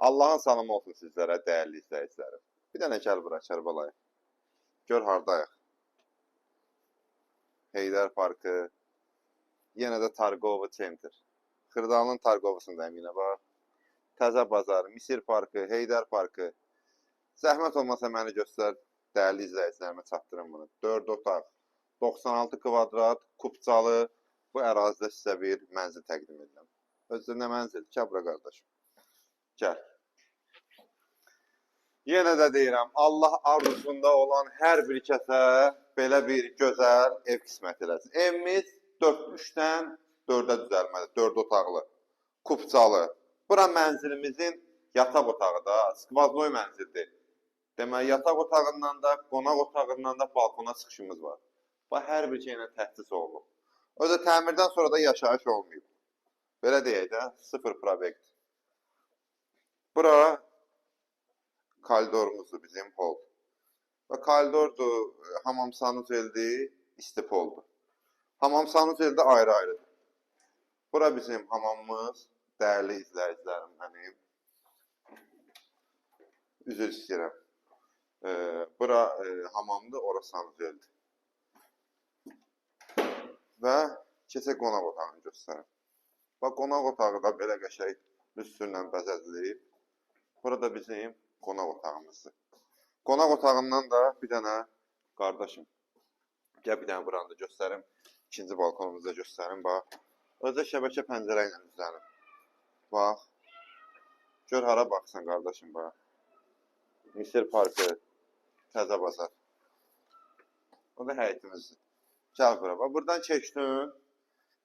Allahın salamı olsun sizlərə, dəyərli izləyicilərim. Bir dənə gəl bura, Kərbəlayı. Gör hardayıq. Heydər Parkı, yenə də Targovu Center. Xırdalının Targovusundayım yenə bax. Təzə Bazar, Misir Parkı, Heydər Parkı. Zəhmət olmasa məni göstər, dəyərli izləyicilərimə çatdırın bunu. 4 otaq, 96 kvadrat, kupçalı bu ərazidə sizə bir mənzil təqdim edirəm. Özü nə mənzil? Gəl bura qardaşım. Gəl. Yenə də deyirəm, Allah arzusunda olan hər bir kəsə belə bir gözəl ev qismət eləsin. Evimiz 4-3-dən 4-ə düzəlməli, 4 otaqlı, kupçalı. Bura mənzilimizin yataq otağı da, skvaznoy mənzildir. Deməli, yataq otağından da, qonaq otağından da balkona çıxışımız var. Bax, hər bir şeylə təchiz olunub. Özü təmirdən sonra da yaşayış olmayıb. Belə deyək də, sıfır proyekt. Bura koridorumuzdur bizim hol. Və koridordur, hamam sanuzeldir, istipoldur. Hamam sanuzel də ayrı-ayrıdır. Bura bizim hamamımız, dəyərli izləyicilərim mənim. Üzr istəyirəm. Bura hamamdır, ora sanuzeldir. Və keçək qonaq otağını göstərim. Bax, qonaq otağı da belə qəşəng lüstrlə bəzədilib. Burada bizim qonaq otağımızdır. Qonaq otağından da bir dənə qardaşım, gəl bir dənə buranı da göstərim. İkinci balkonumuzu da göstərim, bax. Özə şəbəkə pəncərə ilə düzəlib. Bax. Gör hara baxsan qardaşım, bax. Misir Parkı, Təzə Bazar. O da həyətimizdir. Gəl bura. Bax, buradan keçdin.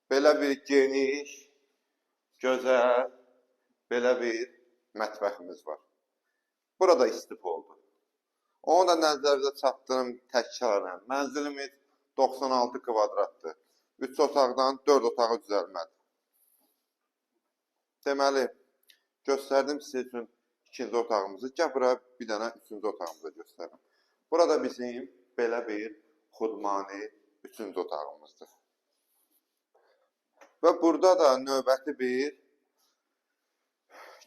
Belə bir geniş, gözəl, belə bir mətbəximiz var. Burada istipoldur. Onu da nəzərinizə çatdırım təkrarən. Mənzilimiz 96 kvadratdır. 3 otaqdan 4 otağı düzəlmədir. Deməli, göstərdim sizin üçün ikinci otağımızı. Gəl bura bir dənə üçüncü otağımızı göstərim. Burada bizim belə bir xudmani üçüncü otağımızdır. Və burada da növbəti bir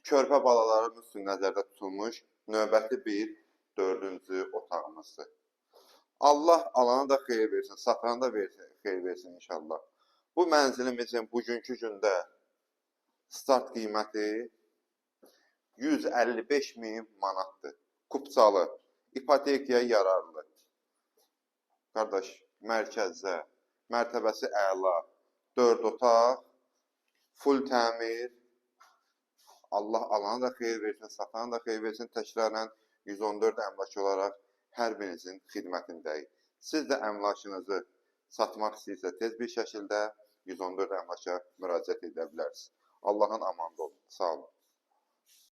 körpə balalarımız üçün nəzərdə tutulmuş növbəti bir dördüncü otağımızdır. Allah alana da xeyir versin, satana da versin, xeyir versin inşallah. Bu mənzilimizin bugünkü gündə start qiyməti 155 min manatdır. Kupçalı, ipotekaya yararlı. Qardaş, mərkəzdə, mərtəbəsi əla, 4 otaq, full təmir. Allah alana da xeyir versin, satana da xeyir versin. Təkrarən 114 əmlak olaraq hər birinizin xidmətindəyik. Siz də əmlakınızı satmaq istəyirsə tez bir şəkildə 114 əmlaka müraciət edə bilərsiniz. Allahın amanında olun. Sağ olun.